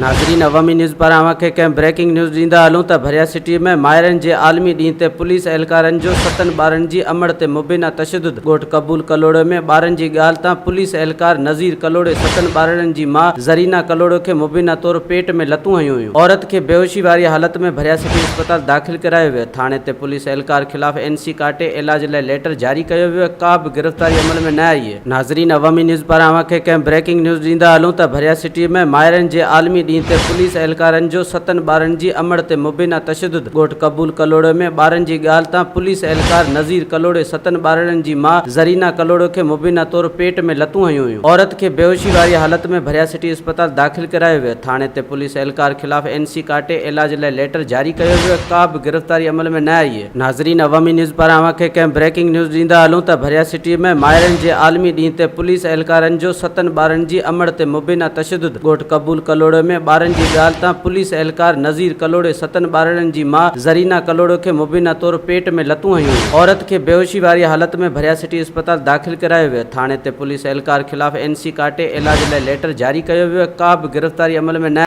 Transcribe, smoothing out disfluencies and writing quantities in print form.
ناظرين عوامي نيوز پاران اوهان کي ڪنهن بريڪنگ نيوز ڏيندا هلون ته ڀريا سٽي ۾ مائرن جي عالمي ڏينهن تي پوليس اهلڪارن جو ستن ٻارن جي امڙ تي مبينا تشدد ڳوٺ قبول ڪلهوڙو ۾ ٻارن جي ڳالهه تان پوليس اهلڪار نذير ڪلهوڙي ستن ٻارڙن جي ماء زرينا ڪلهوڙو کي مبينا طور پيٽ ۾ لتون هنيون ويون عورت کي بيهوشي واري حالت ۾ ڀريا سٽي اسپتال داخل ڪرايو ويو ٿاڻي تي پوليس اهلڪار خلاف اين سي ڪاٽي علاج لاء ليٽر جاري ڪيو ويو ڪا به گرفتاري عمل ۾ نه آئي. ناظرين عوامي نيوز پاران اوهان کي ڪنهن بريڪنگ نيوز ڏيندا هلون ته ڀريا سٽي ۾ مائرن جي عالمي ڏينهن تي پوليس اهلڪارن جو ستن ٻارن جي امڙ تي مبينا تشدد ڳوٺ قبول ڪلهوڙو ۾ ٻارن جي ڳالهه تان پوليس اهلڪار نذير ڪلهوڙي ستن ٻارڙن جي ماء زرينا ڪلهوڙو کي مبينا طور پيٽ ۾ لتون هنيون ويون عورت کي بيهوشي واري حالت ۾ ڀريا سٽي اسپتال داخل ڪرايو ويو ٿاڻي تي پوليس اهلڪار خلاف اين سي ڪاٽي علاج لاء ليٽر جاري ڪيو ويو ڪا به گرفتاري عمل ۾ نه آئي. ناظرين عوامي نيوز پاران اوهان کي ڪنهن بريڪنگ نيوز ڏيندا هلون ته ڀريا سٽي ۾ مائرن جي عالمي ڏينهن تي پوليس اهلڪارن جو ستن ٻارن جي امڙ تي مبينا تشدد ڳوٺ قبول ڪلهوڙو ۾ ٻارن جي ڳالهه تان پوليس اهلڪار نذير ڪلهوڙي ستن ٻارڙن جي ماء زرينا ڪلهوڙو کي مبينا طور پيٽ ۾ لتون هنيون ويون عورت کي بيهوشي واري حالت ۾ ڀريا سٽي اسپتال داخل ڪرايو ويو ٿاڻي تي پوليس اهلڪار خلاف اين سي ڪاٽي علاج لاء ليٽر جاري ڪيو ويو ڪا به گرفتاري عمل ۾ نه.